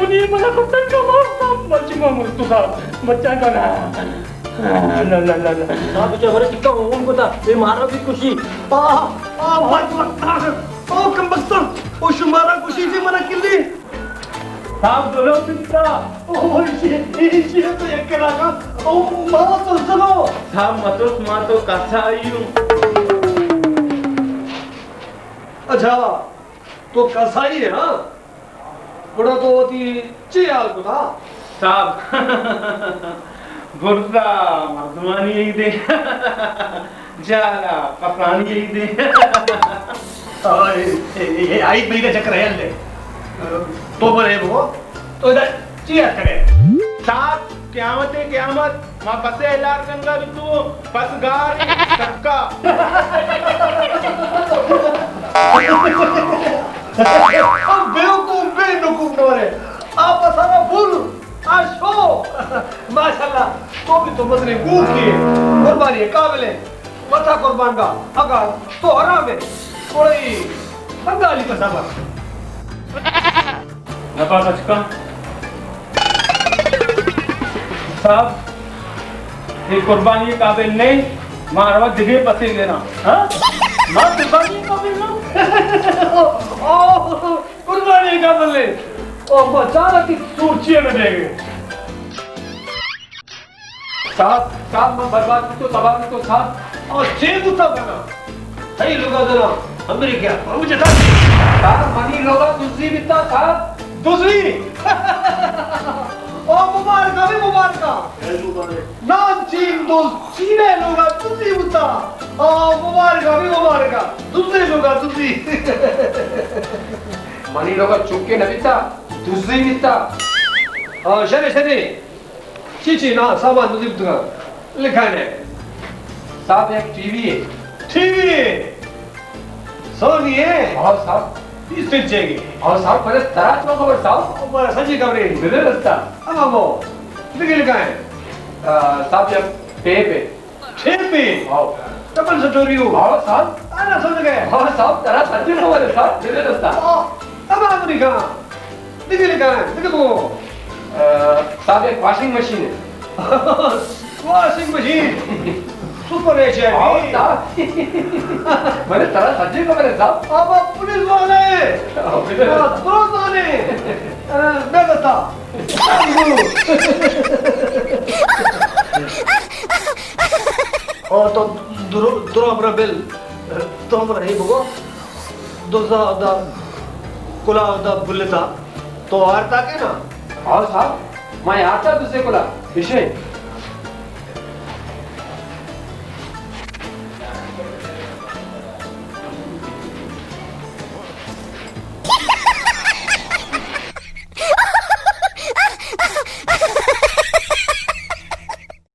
نی منا کتن کا ماں صاحب، بچی ماں مرتو صاحب، بچہ کا نا۔ لا، لا، لا، لا۔ صاحب، کیا برے کتا ہوں کو تا، اے مارا بھی خوشی۔ آ، آ، بھائی، بھائی، او کم بخت، او شمارا خوشی تھی منا کلی۔ صاحب، دلو پتا۔ او، یہ، یہ تو یک کلا کا۔ او، ماما تو سنو۔ صاحب، متوس، ما تو کسائی ہوں۔ اچھا، تو کسائی ہے، ہاں؟ گڑا تو وتی چی حال کتا؟ صاحب، برزا مردمانی یہی دے، جالا کسانی یہی دے۔ آئی، آئی، آئی، بھئی کا چکر ہے، لے۔ تو بولے وہ، تو ادھر چی حال کرے؟ صاحب، قیامت ہے، قیامت۔ ما پسے ہلار کنگا بیتو، پس گار ٹکا۔ بیوقوف، بے نقوف نورے۔ آپ سارا بھول، آ شو۔ ماشاءاللہ، تو بھی تو مزنی گوکی ہے، قربانی قابل ہے۔ وتا قربان گا، اگر تو حرام ہے، کوئی بنگالی کا سبق۔ نپا سچ کا۔ صاحب، یہ قربانی قابل نہیں، ماروا دگے پسے لینا۔ ہاں؟ ما قربانی قابل نہ؟ او، او، قربانی قابل نہیں۔ او، ما چارا کی سورچی میں دے گئے۔ صاحب، صاحب، من برباد بیتو، تباہ بیتو، صاحب۔ او چے بوتا کنا؟ تئی لوگا زنا امریکہ، او جتا۔ صاحب، منی لوگا دزی بیتا، صاحب۔ دزی؟ او مبارکا، بھی مبارکا۔ نانچین دز، چینے لوگا دزی بوتا۔ او مبارکا، بھی مبارکا۔ دزی لوگا دزی۔ منی لوگا چوکے نہ بیتا، دزی بیتا۔ او شرے، شرے۔ چی چی نا سامان دزی بوتگا؟ لکھانے۔ صاحب، یک ٹی وی ہے۔ ٹی وی ہے؟ سونی ہے؟ ہاں صاحب۔ بیست انچ ہے گی؟ ہاں صاحب، پر ترا چون خبر صاححب؟ او، پر سجی خبر ہے۔ بلے رستا۔ اب ہم ہو۔ لکھے لکھائیں۔ آ، صاحب، یک ٹیپ ہے۔ ٹیپ ہے؟ ہاں۔ ڈبل سٹوری ہو؟ ہاں صاحب۔ آنا سمجھ گئے؟ ہاں صاحب، ترا سجی خبر ہے صاحب، بلے رستا۔ آہ، اب ہم نہیں کہاں۔ دگہ لگائیں، دگہ بگو۔ آ، صاحب، یک واشنگ مشین ہے۔ Washing machine? سپر ایچ ہے۔ ہاں، صاحب۔ میں نے ترا سجی خبر ہے، صاحب۔ اب آپ پولیس والے۔ ہاں، پولیس۔ ہاں، درست والے۔ آ، میں بتا۔ او تو درو، درو ہمرا بل۔ تو ہمرا ہی بگو۔ دزا دا کلا دا بلتا۔ تو آرتا کے نا؟ ہاں صاحب، ما آرتا دزے کلا۔ بشے۔